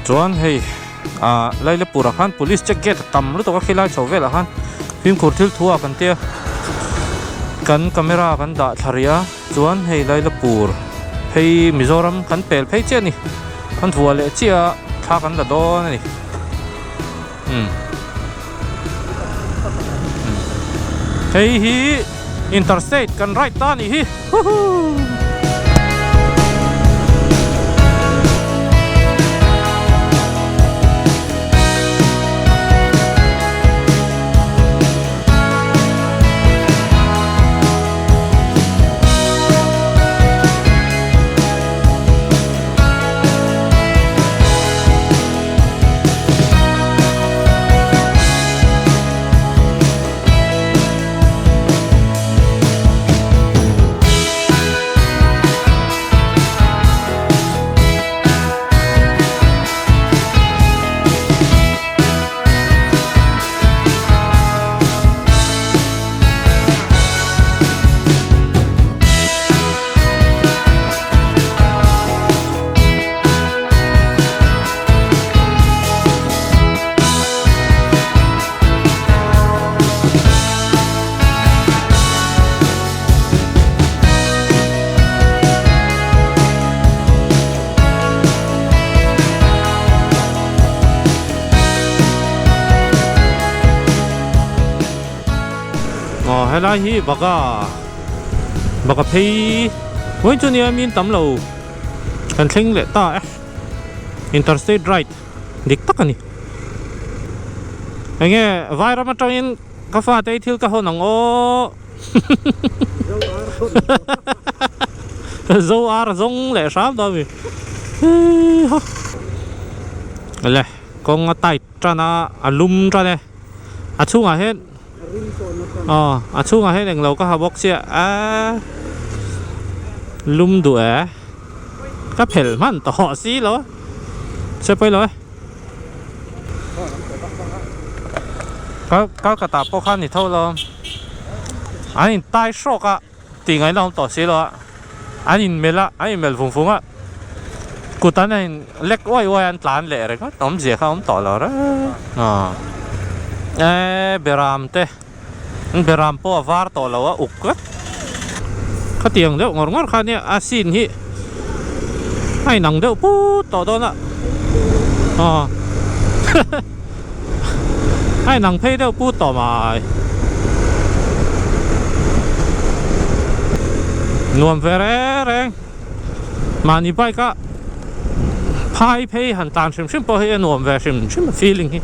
Chuan hei ah Lailapur ah khan police check gate a tam lutuk a khilai chho velah khan fimkhur thil thu ah kan tia kan camera kan dah thla rih a chuan hei Lailapur phei Mizoram kan pel phei chiah a ni kan vuah leh chiah a thla kan la dawn a ni umm hei hi interstate kan ride ta a nih hi huhuu. Aw helai hi baka baka phei vawiin chu nia min tam lo kan thleng leh ta e interstate ride dik tak a ni enge vairam atangin ka fate hi thil ka hawn ang aw zo ar zawng leh hram dawn a mi le kawng a tight tan a a lum tan e a chhungah hian aw a chhungah hian englo ka ha bawk chiah a lum duh e ka phelh hman tawh si lo a se pawi lo e Calcutta pawh khan ni tho lo an in tai hrawk a tih ngaihna awm tawh si lo a an in melh a an in melh vung vung a kut an in lek uai uai a an tlan leh ringawt awmzia kha a awm tawh lo reng aw eee beram te an beram pawh a var tawh lo a uk vek khatiang deuh ngawr ngawr kha nia a scene hi a inang deuh put tawh dawn a aw a inang phei deuh put tawh mai nuam ve reng reng mahni bike a phai phei han tan hrim hrim pawh hi a nuam ve hrim hrim a feeling hi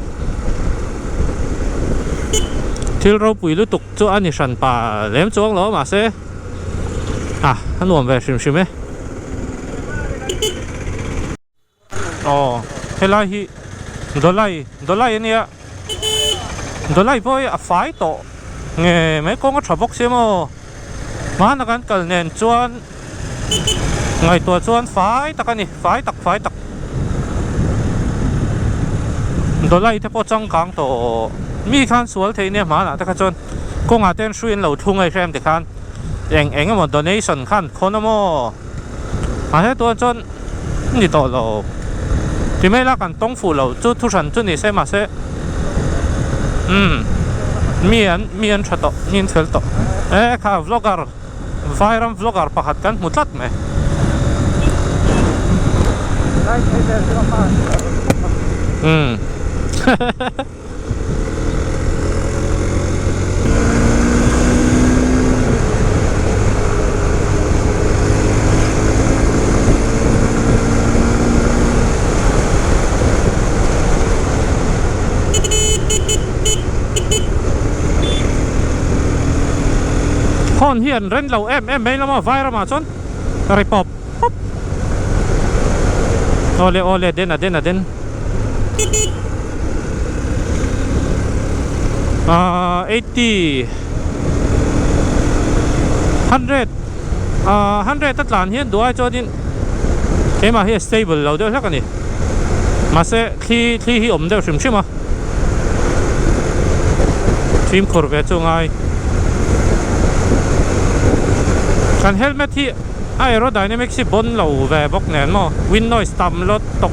thil ropui lutuk chu a ni hran pa lem chuang lo mahse ah a nuam ve hrim hrim e. Aw helai hi Dawlai Dawlai a nia Dawlai pawh hi a fai tawh nge mai kawng a tha bawk sia maw hmana kan kal nen chuan ngaihtuah chuan fai tak a ni fai tak fai tak Dawlai te pawh changkang tawh mi khan sual thei nia hmanah te kha chuan kawngah te an hrui an lo thlung a i hrem tikhan eng eng emaw donation khan khawn a maw. Mahse tuan chuan ni tawh lo ti mai la kan tawng fuh lo chu thu hran chu ni se mahse umm mi an mi an tha tawh mi an fel tawh e kha vlogger vairam vlogger pakhat kan hmu tlat mai. Umm. Horn hi an ren lo em em mai lama vairamah chuan ri pawp pawp awle awle den a den a den. Ahh 80 100 ahh 100 a tlan hian duh ai chuanin keimah hi a stable lo deuh hlek a ni mahse thli thli hi awm deuh hrim hrim a fimkhur ve chu ngai kan helmet hi a aerodynamics hi bon lo ve bawk nen maw wind noise tam lo tawk.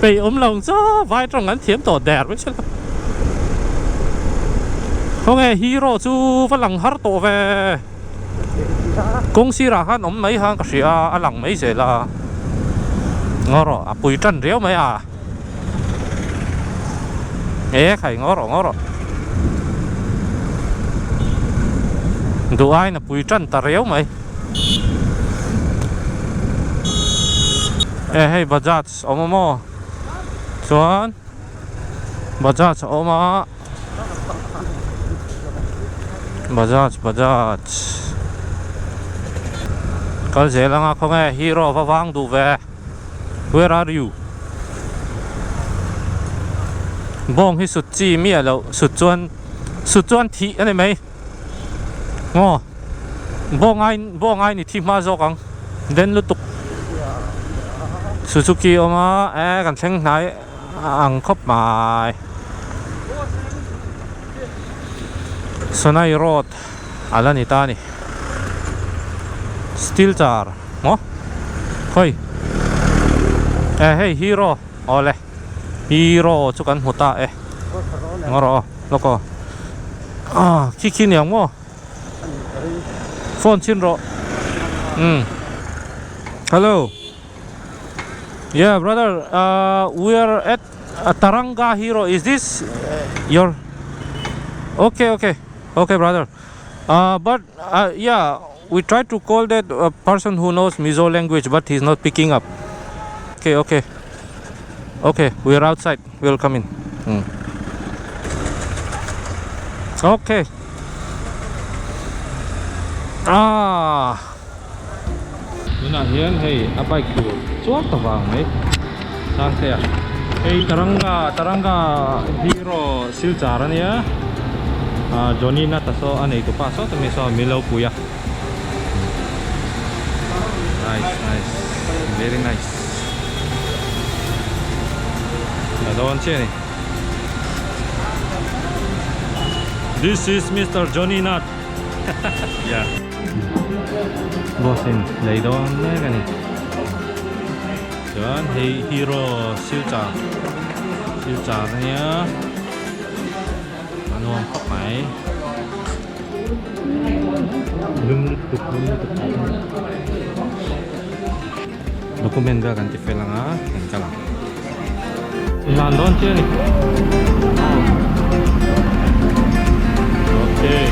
Peih awm lo ang chu vai tawng an thiam tawh der mai sela. Khawnge hero chu va lang har tawh ve. Kawng sirah khan awm mai khan ka hria a, a lang mai zel a. Ngaw rawh, a pui tan riau mai a. E khai ngaw rawh ngaw rawh. Duh aiin a pui tan ta riau mai. E hei Bajaj awm a maw? Chuan Bajaj a awm a. Bajaj Bajaj kal zel anga khawnge hero va vang duh ve where are you bawng hi sut chi miah loh sut chuan sut chuan thih a ni mai maw bawng ai bawng ai ni thi hma zawk ang den lutuk Suzuki a awm a e kan thleng hnai. A ang khawp mai. Sonai road a la ni ta a ni. Steel car maw? Khawi? E hei hero awle hero chu kan hmu ta e. Ngaw rawh aw lawk aw. Ah khi khi niang maw? Phone chhin rawh. Umm hello. Yeah brother uh we are at Taranga Hero is this your okay okay okay brother uh but uh yeah we try to call that person who knows Mizo language but he's not picking up okay okay okay we are outside we will come in hmm okay ah Tunah hian hei a bike tur chuang ta vang mai Sangtea hei Taranga Taranga Hero Silchar ania ah Johnny Nata saw a nei tupa saw tami saw min lo pui a nice nice very nice la dawn chiah a ni This is Mister Johnny Nat yeah. Boss in lei dawn mek a ni. Chuan hei hero silchar silchar a nia a nuam khawp mai. Lum lutuk lum lutuk document vel kan ti fel ang a kan kal ang. Inlan dawn chiah a ni. Okay.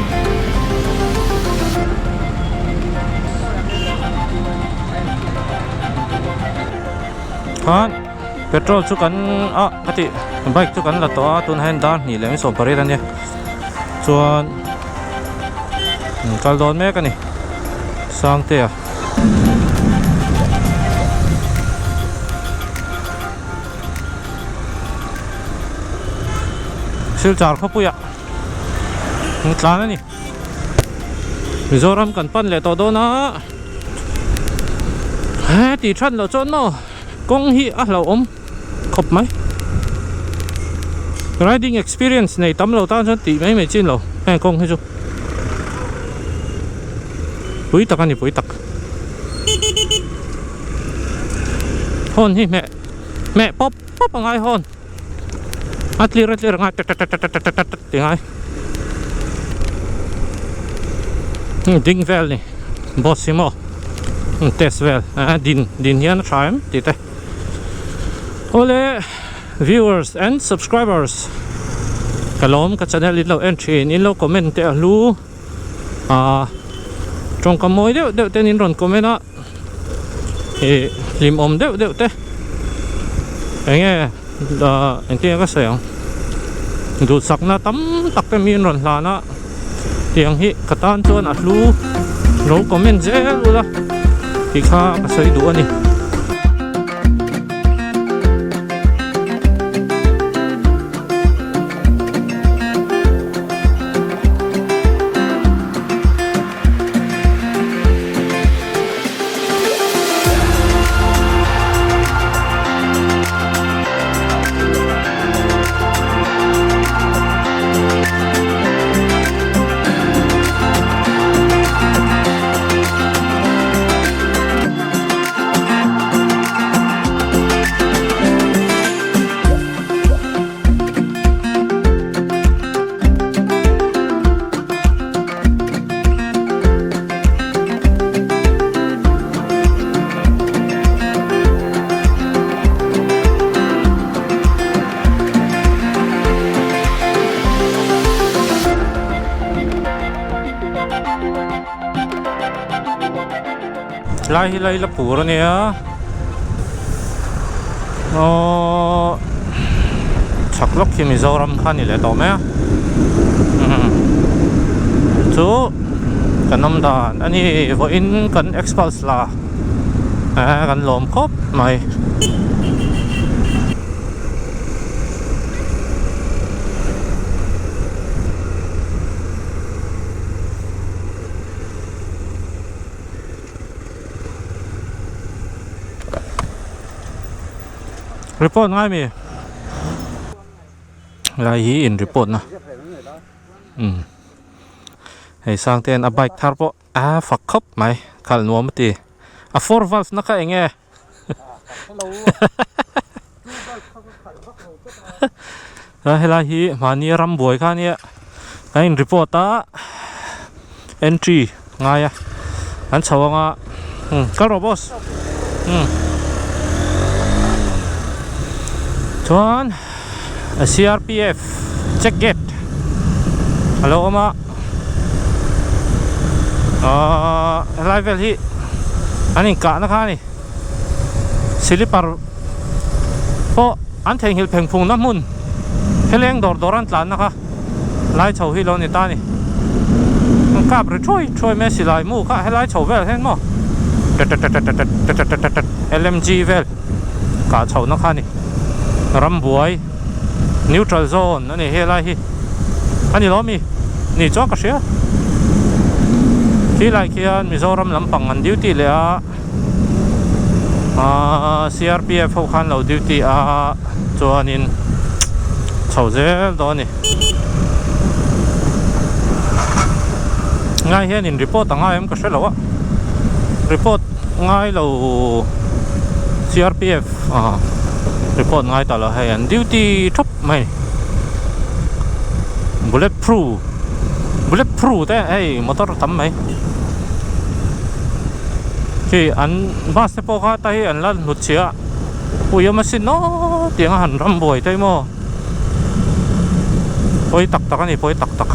Khan petrol chu kan ah ka tih bike chu kan la tawh a tunah hian dar hnih leh mi 18 a nia chuan kal dawn mek a ni Sangtea. Silchar khawpuiah an tlan a ni. Mizoram kan pan leh tawh dawn a, he tih that loh chuan maw kawng hi a hlauhawm khawp mai. Riding experience nei tam lo tan chuan tih mai mai chin lo heng kawng hi chu pui tak a ni pui tak. Hawn hi hmeh hmeh pawp pawp a ngai hawn a tlir a tlir a ngai tat tat tat tat tat ti ngai ding vel ni boss hi maw test vel din din hian a tha em tih te awle viewers and subscribers ka lawm ka channel in lo en thin in lo comment te a hlu ah tawngkam mawi deuh deuh ten in rawn comment a ih hlimawm deuh deuh te eng nge ah engtin nge ka sawi ang duhsakna tam tak te mi an rawn hlan a tiang hi ka tan chuan a hlu lo comment zel ula tih kha ka sawi duh a ni. Lai hi lai la pur a nia aww chhak lawk hi Mizoram kha a ni leh tawh mai a chu kan awm dan a ni vawiin kan expulse la kan lawm khawp mai. Report ngai mi lai hi in report na um hei sang ten a bike thar pawh a fak khawp mai khalh nuam a ti a four valve na kha eng nge a helai hi mahni ram buai kha ania kan in report a entry ngai a an chho anga umm kal rawh boss umm chuan C_R_P_F check gate a lo awm a ahh helai vel hi an inkahna kha a ni. Silipar pawh an theihnghilh pheng phung na hmun heleng dawr dawr an tlan na kha lai chho hi lo ni ta a ni. An kap ri thuai thuai mai a silai mu kha helai chho vel hian maw tet-tet-tet-tet-tet-tet-tet-tet LMG vel kah chho na kha a ni. Rambuai neutral zone a ni helai hi a ni lo ami ni chuan ka hria khilai khian Mizoram lampang an duty leh a. Ahh CRPF ho khan lo duty a chuanin chho zel dawn a ni. Ngai hianin report a ngai em ka hre lo a, report ngai lo CRPF ah report ngai ta lo hei an duty thap mai bullet proof bullet proof te hei motor tam mai. Khi an bus te pawh kha ta hi an la hnut chhia a pui awm asin aw tiang a han ram buai thei maw pawi tak tak a ni pawi tak tak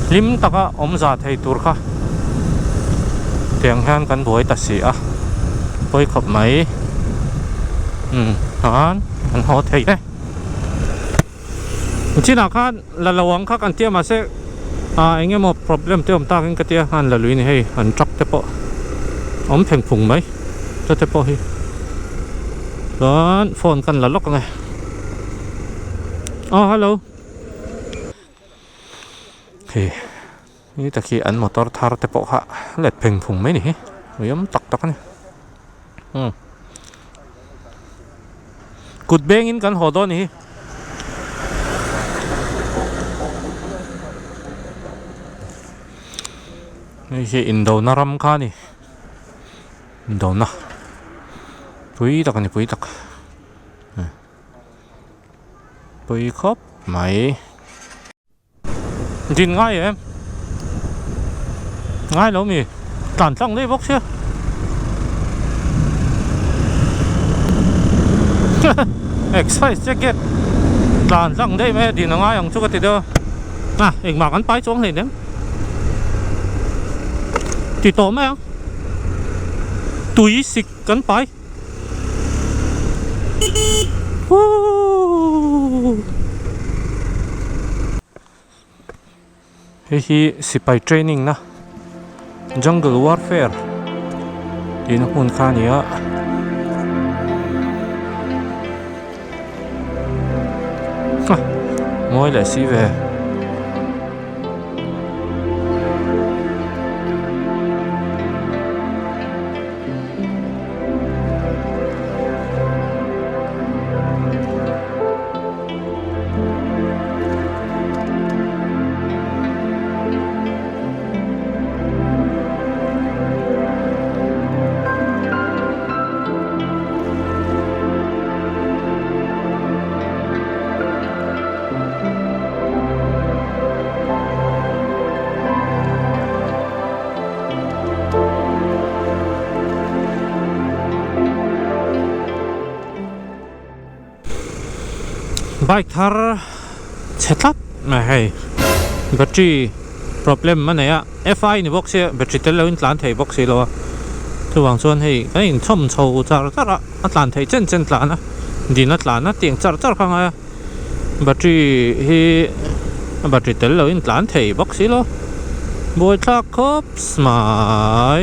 hlim taka awm za thei tur kha tiang hian kan buai ta si a pawi khawp mai umm khan an haw thei e. Chinah khan la lo ang kha kan tia mahse ah eng emaw problem te awm tak in ka tia han la lui ni hei an truck te pawh awm pheng phung mai chu te pawh hi chuan phone kan la lawk ang e aw hello hei ni tak hi an motor thar te pawh kha let pheng phung mai ni hi ui awm tak tak a ni umm. Kut bengin kan haw dawn hi. Hei hi indona ram kha a ni. Indona pui tak a ni pui tak. Pui khawp mai. Din ngai em? Ngai lo mi? Tlan tlang daih bawk sia. Exercise jacket tlan tlang daih mai a din a ngai ang chu ka ti deuh a. A engmah kan pai chuang hleinem. Ti tawh mai ang. Tui sik kan pai. Hei hi sipai training na jungle warfare tihna hmun kha a ni a. Mawi leh si ve. Bike thar chhe tlat mai hei battery. Problem a nei a, FI ni bawk sia battery tel loin tlan thei bawk si lo a, chuvang chuan hei kan inchhawm chho char char a, a tlan theih chen chen tlan a, din a tlan a tiang char char kha ngai a, battery hi a battery tel loin tlan thei bawk si lo, buaithlak khawp mai.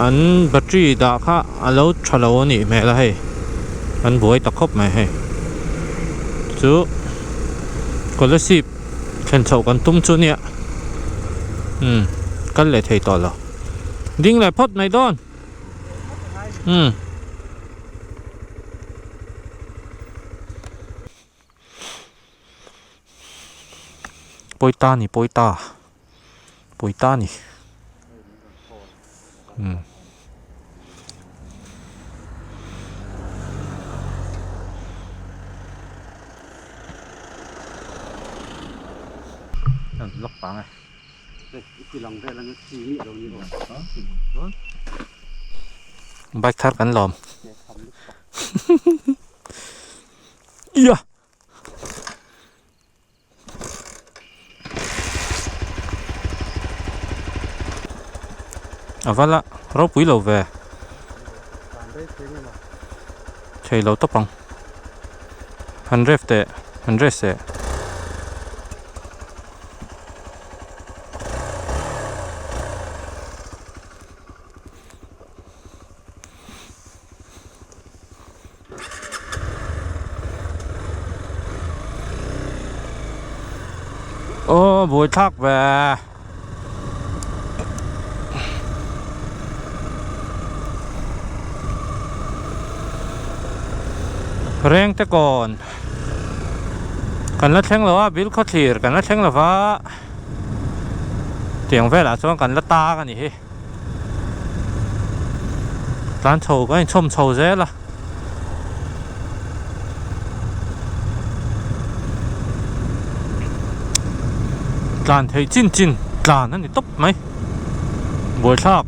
An battery dah kha a lo tha lo a nih hmel a hei, an buai ta khawp mai hei chu. Scholarship thlen chhoh kan tum chu nia umm kal leh thei tawh lo ding leh phawt mai dawn umm. Pawita ni pawita pawita ni umm. Bike thar kan lawm ia. A va la ropui lo ve. Thei lo tawp ang. Han ref teh, han rest teh. Aw buai thlak ve. Reng te kawn kan la thleng lo a bil khawthlir kan la thleng lo va tiang velah chuan kan la tang a ni hi. Tlan chho kan inchhawm chho zel a. Tlan theih chin chin tlan a ni tawp mai. Buaithlak.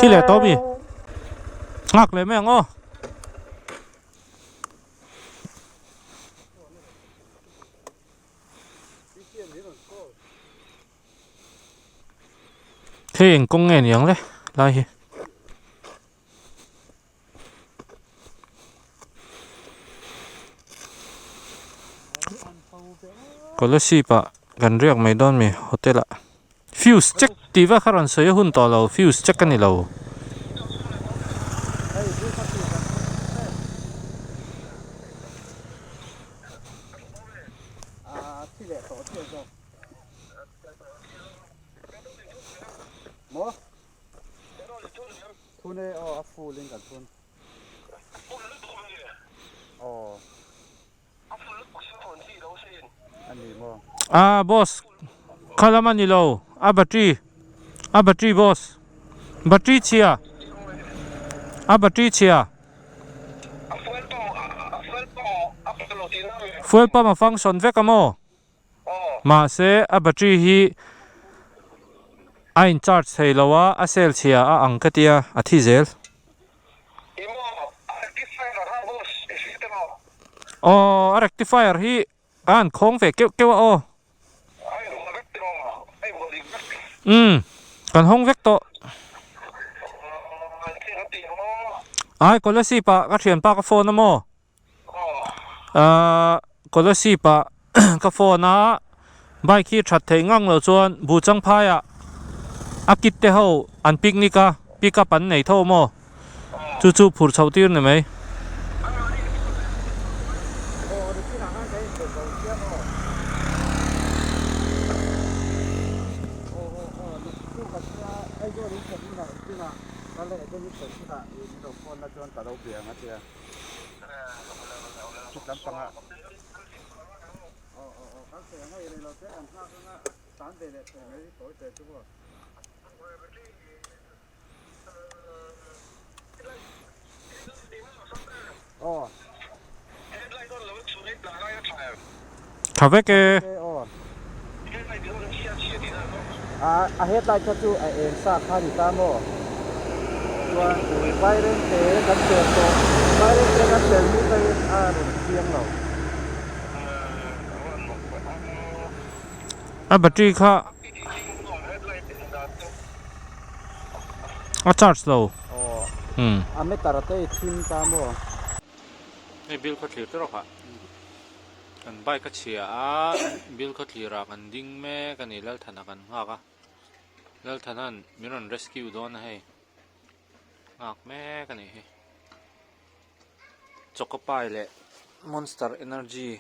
Thi leh tawh mi nghak leh mai ang aw. Hei eng kawng nge ni ang le lai hi. Kolasib ah kan riak mai dawn mi hotel ah fuse check tih vek a rawn sawi a hun tawh lo fuse check a ni lo. Thun e aw a full in kan thun. Aw. A ni maw. Ah boss kha lam a ni lo a battery a battery boss battery chhia a battery chhia fuel pump a function vek a maw. Mahse a battery hi a in charge thei lo a, a cell chhia a ang ka tia a thi zel. Aw a rectifier hi a han khawng ve keuh keuh a aw. Umm kan hawng vek tawh. Ai Kolasib ah ka thianpa ka phone a maw? Ahh Kolasib ah ka phone a bike hi that theih ngang loh chuan Buhchang phaiah a kit te ho an picnic a pick up an nei tho maw chu chu phur chhoh tir ni mai. Tha vek e. A headlight kha chu a eng sa kha a ni ta maw? Chuan ui vairengte kan pel tawh, vairengte kan pel hnu tangin a rawn chiang lo. A battery kha a charge lo. Aw, a meter te i thim ta maw? Hei bill khaw thlir te rawh kha. Kan bike a chhia a, bill khaw thlirah kan ding mek a ni, Lalthana kan nghak a, Lalthana'n min rawn rescue dawn a hei, nghak mek a nih hi. Chocopai leh Monster Energy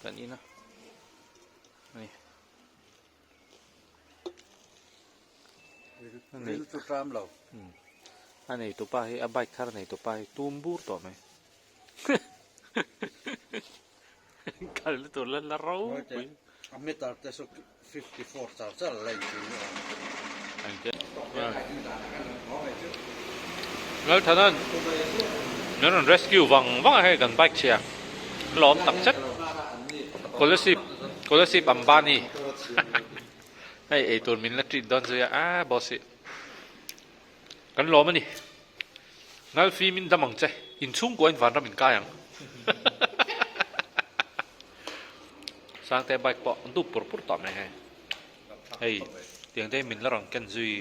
kan in a ni. Ril chu tram lo. A neitupa hi a bike thar neitupa hi tum bur tawh mai. Kal na tur la la ro pui. A meter te saw 54 char char la in chu ni awm. Lalthanan min rawn rescue vang vang a hei kan bike chhia lawm tak zet Kolasib Kolasib Ambani hei eitur min la treat dawn zui a a boss hi Kan lawm a ni. Ngalfi min dam ang che. Inchhungkuain vanram in kai ang. Sangte bike pawh an dup pur pur tawh mai hei. Hei tiang te min la rawn ken zui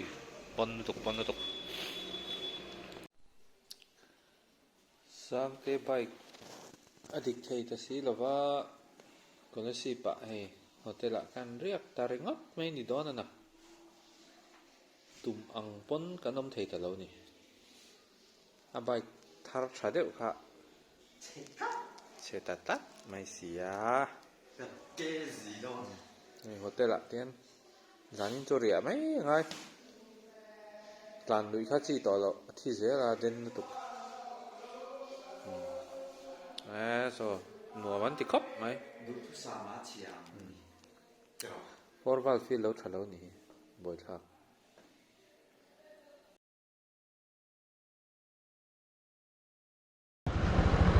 pawn lutuk pawn lutuk. Sangte bike a dik thei ta si lova Kolasib ah hei hotel ah khan riak ta ringawt mai ni dawn a na. Tum ang pawn kan awm thei ta lo ni. A bike thar tha deuh kha chhe ta tlat mai si a. Hei hotel ah te hian zanin chu riah mai a ngai. Tlan luih kha chi tawh loh a thi zel a den lutuk. Eee saw nuam an ti khawp mai. Four valve hi lo tha lo ni hi buaithlak.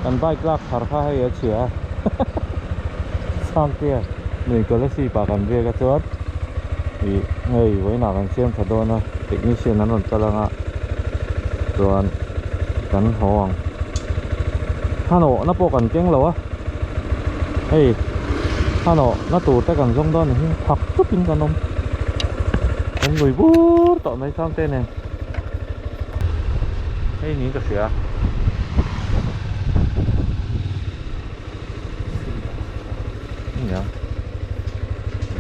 Kan bike lak thar kha hei a chhia a Sangtea nui Kolasib ah kan riak a chuan ih hei vawiinah kan siam tha dawn a technician an rawn kal ang a chuan kan haw ang hmanawhna pawh kan keng lo a hei hmanawhna tur te kan zawng dawn ni hi thak chup in kan awm kan lui bur tawh mai Sangte nen hei niin ka hria nia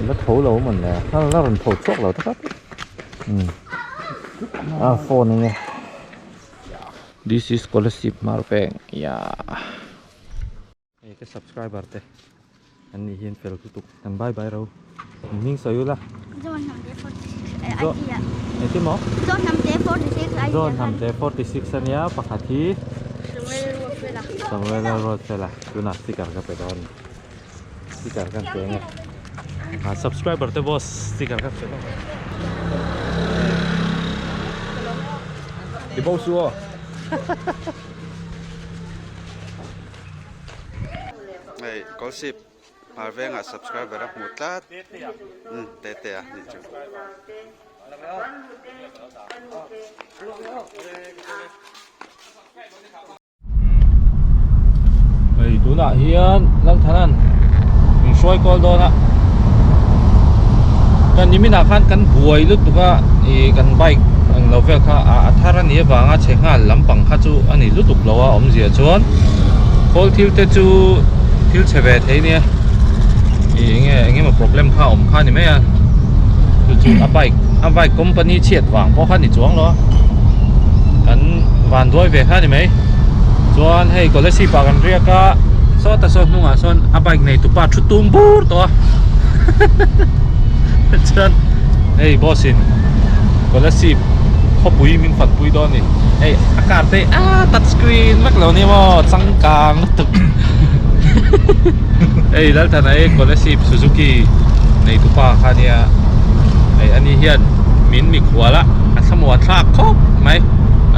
la tho lo mawn le la rawn tho chhuak lo tak a umm a phone enge this is scholarship mar veng ya hei ka subscriber te an nih hian fel lutuk kan bye bye ro hming sawi ula engtin maw John Hnamte 46 ania pakhat hi Samuel Ruatfela tunah sticker ka pe dawn Sticker kan pe nge. Ah subscriber te boss sticker kan pe lawk. Ti bo su aw. Hei Kawlsip hmar vengah subscriber a hmu tlat umm tete a nih chu. Hei tunah hian Lalthanan min hruai kawl dawn a kan niminah khan kan buai lutuk a ih kan bike ang lo vel kha a thar a nih avanga chhe nghal lampang kha chu a ni lutuk lo a awmzia chuan khawl thil te chu thil chhe ve thei nia ih enge eng emaw problem kha a awm kha a ni mai a chu chu a bike a bike company chhiat vang pawh kha a ni chuang lo a kan vanduai ve kha a ni mai chuan hei Kolasib ah kan riak a sawta saw hnungah sawn a bike nei tupa thu tum bur tawh a chuan hei boss in Kolasib khawpui min fanpui dawn a ni hei a car te a touch screen vek lo nia maw changkang lutuk hei Lalthana hi Kolasib Suzuki nei tupa kha nia hei ani hian min mikhual a a thlamuan thlak khawp mai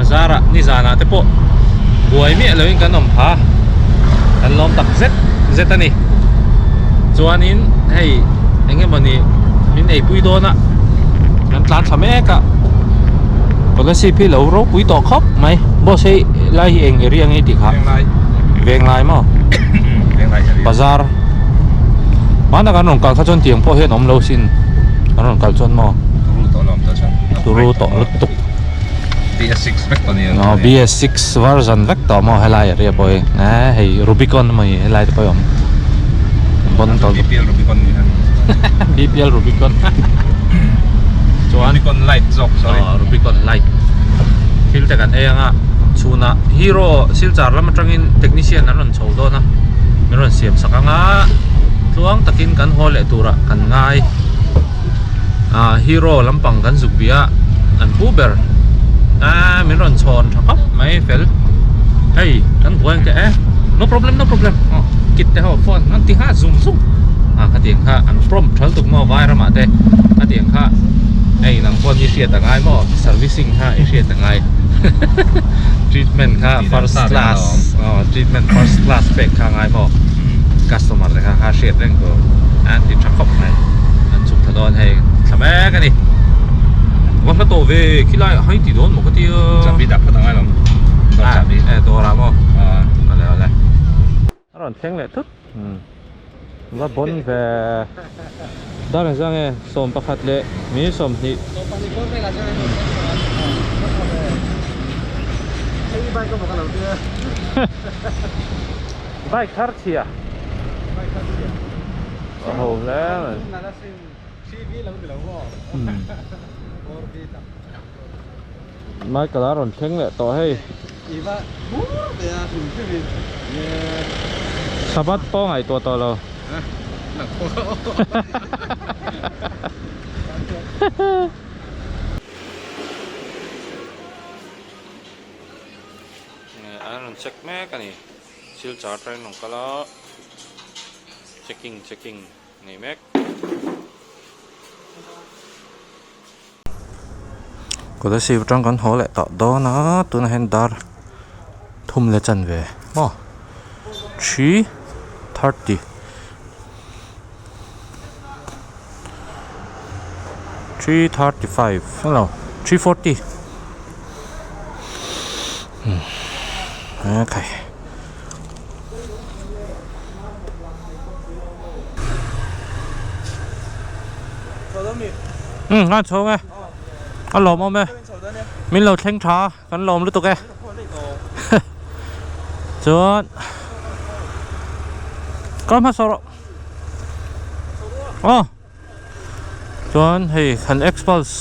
a zarah nizanah te pawh buai miah loin kan awm pha kan lawm tak zet zet a ni chuanin hei eng emawni min eipui dawn a. Kan tlan thla mek a Kolasib hi lo ropui tawh khawp mai boss hei lai hi eng area nge tih kha Venglai Venglai maw Venglai area Bazar Hmanah kan rawn kal kha chuan tiang pawh hian awm lo sin kan rawn kal chuan maw Turu tawh lo awm tawh chuan Turu tawh lutuk BS6 vek tawh ni Aw BS6 version vek tawh maw helai area pawh hi eh hei Rubicon emaw hi helai te pawh hi awm bon tawh BPL Rubicon ni kha BPL Rubicon chuan Rubicon light zawk sorry aw Rubicon light thil te kan ei anga chhunah hero silchar lam atangin technician an rawn chho dawn a min rawn siam sak anga tluang takin kan haw leh turah kan ngai ah hero lampang kan zuk bih a an pu ber ah min rawn chhawn tha khawp mai fel hei kan buai ang teh e no problem no problem aw kit te ho phone an ti nghal zung zung a khatiang kha an prompt thal tuk maw vai ramah te khatiang kha hei nang pawh hi hriat a ngai maw servicing kha i hriat a ngai treatment kha first class aw treatment first class pek kha a ngai maw customer te kha kha hriat reng tur an ti tha khawp mai an chhuk thla dawn hei thla mek a ni va hla tawh ve khilai ah hai ti dawn maw ka tia chahbi dah phawt a ngai lo dawr chahbi e dawr ah maw awle awle a rawn thleng leh thut va bon ve dar engzah nge 11 leh mi 20 Bike thar chhia a ho hle mai. Michael a rawn thleng leh tawh hei. Sabbath pawh ngaihtuah tawh lo. An rawn check mek a ni. Silchar train rawn kal a checking checking nei mek. Kolasib atang kan haw leh tah dawn a tunah hian dar thum leh chanve maw three thirty 3:35 hello 3:40 okay um a chho nge a lawm awm e min lo thleng tha kan lawm lutuk e chuan kal hmasa rawh aw chuan hei kan expulse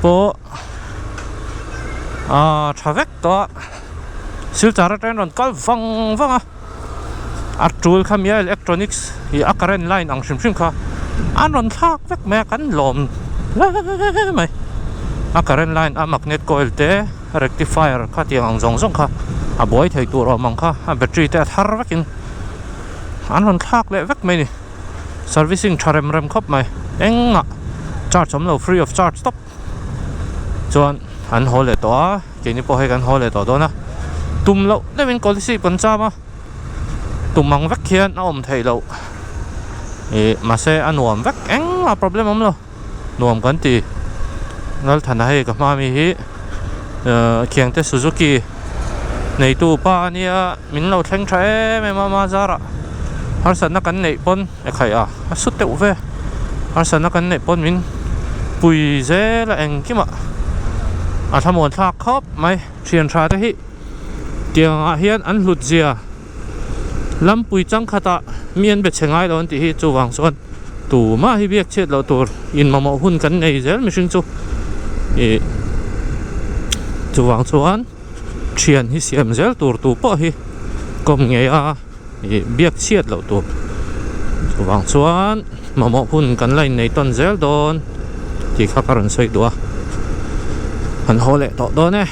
pawh ah tha vek tawh a silchar atangin rawn kal vang vang a a tul kha mia electronics ih a current line ang hrim hrim kha an rawn thlak vek mai a kan lawm hle mai a current line a magnet coil te rectifier kha tiang ang zawng zawng kha a buai thei tur awm ang kha a battery te a thar vekin an rawn thlak leh vek mai a ni. Servicing tha rem rem khawp mai engmah charge awm lo free of charge tawp chuan an haw leh tawh a keini pawh hei kan haw leh tawh dawn a tum loh deuhin policy kan cham a tum ang vek hian a awm theih loh ih mahse a nuam vek engmah problem awm lo nuam kan ti Lalthana hei ka hma mi hi ahh Khiangte Suzuki neitu pa ania min lo thleng tha em em a Mazara harsatna kan neih pawn e khaih a a su teuh ve harsatna kan neih pawn min pui zel a engkimah a thlamuan thlak khawp mai thian tha te hi tiang ah hian an hlut zia. Lampui changkhatah mi an be chhe ngai lo an tih hi chuvang chuan tumah hi biak chhiat loh tur in mamawh hun kan nei zel mihring chu ih chuvang chuan thian hi siam zel tur tu pawh hi kawm ngei a ih biak chhiat loh tur chuvang chuan mamawh hun kan la innei tawn zel dawn tih kha ka rawn sawi duh a han haw leh tawh dawn e.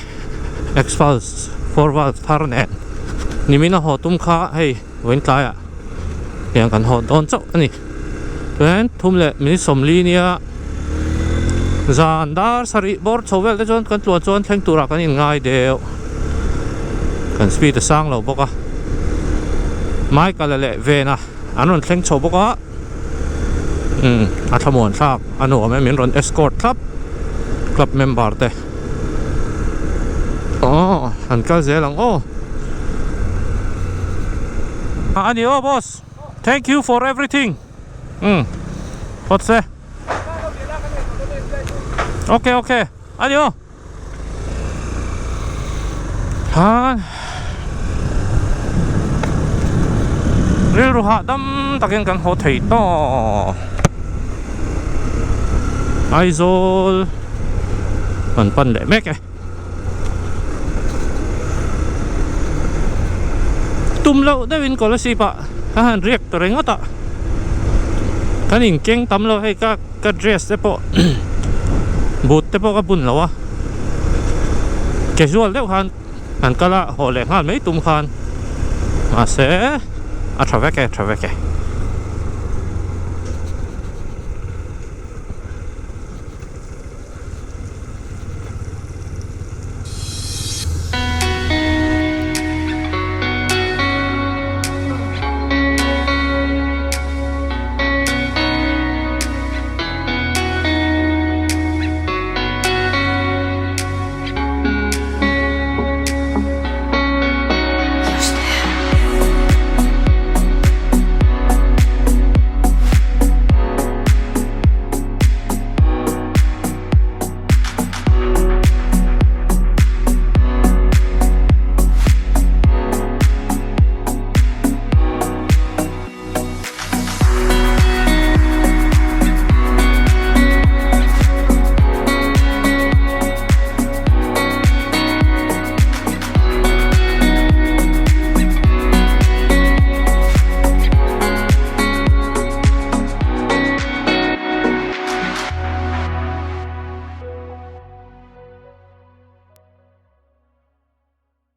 Xpulse four valve thar nen nimin a haw tum kha hei vawiin tlaiah hian kan haw dawn chauh a ni chuan thum leh minute sawmli nia zan dar sarih bawr chho vel te chuan kan tluan chuan thleng turah kan inngai deuh kan speed a sang lo bawk a Michael-a leh Vena an rawn thleng chho bawk a. Umm a thlamuan thlak a nuam e min rawn escort thlap club member te aw an kal zel ang aw a ni aw boss thank you for everything umm phawt se okay okay a ni aw. Khan rilru hahdam takin kan haw thei tawh Aizawl kan pan leh mek e tum loh deuhin Kolasib ah ka han riak ta ringawt a kan inkeng tam lo hei ka Ka dress te pawh boot te pawh ka bun lo a, casual deuh khan an kal a haw leh nghal mai tum khan mahse a tha vek e, a tha vek e.